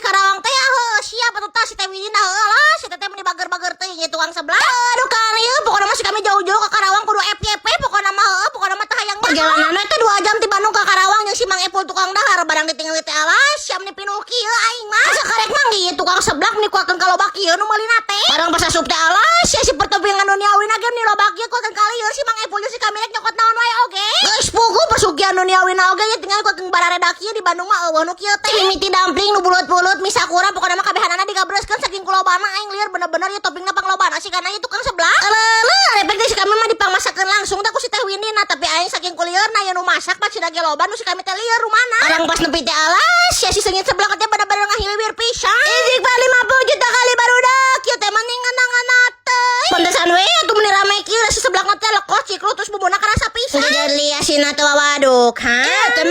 Karawang teh ya, heuh, siap atuh tah si Teh Windy nah, heuh lah si teteh meni bager-bager teh ieu tukang seblak. Aduh kan ieu pokona mah si kami jauh-jauh ke Karawang kudu FYP pokona mah, heuh, pokona mah teh hayang. Perjalanan teh 2 jam ti Bandung ke Karawang jeung si Mang Epul tukang dahar, barang ditinggali teh alas siam ni pinuh kieu aing mah. Asa karek manggih ieu tukang seblak meni kuatkeun ka loba kieu nu meulina teh. Barang pas asup teh alas ya si pertopingan duniawi na ge meni loba kieu, kuatkeun kalieur si Mang Epul jeung si kami rek nyokot naon wae oge. Geus puguh pesugihan duniawi na oge ya tinggal kuatkeun barareda kieu, di Bandung mah euweuh nu kieu teh. Mimiti dumpling nu bulut-bulut, mie sakura, pokona mah kabehanana digabreskeun saking kulobana aing lieur bener-bener ya toppingna panglobana sih karena ieu tukang seblak. Eleuh, repek teh si kami mah dipangmasakeun langsung teh ku si Teh Windy nah, tapi aing saking kulieur na nu masak pas ge loba nu si kami teh lieur rumana. Barang pas nepi teh alas ya si seungit seblak teh bener-bener ngahiliwir pisan. Istighfar 50 juta kali, barudak kieu teh mending ngeunah teh. Pantesan we atuh meni rame kieu, si seblak teh lekos ciklu terus bumbuna karasa pisan. Jadi asin atau waduk, ha? Teh.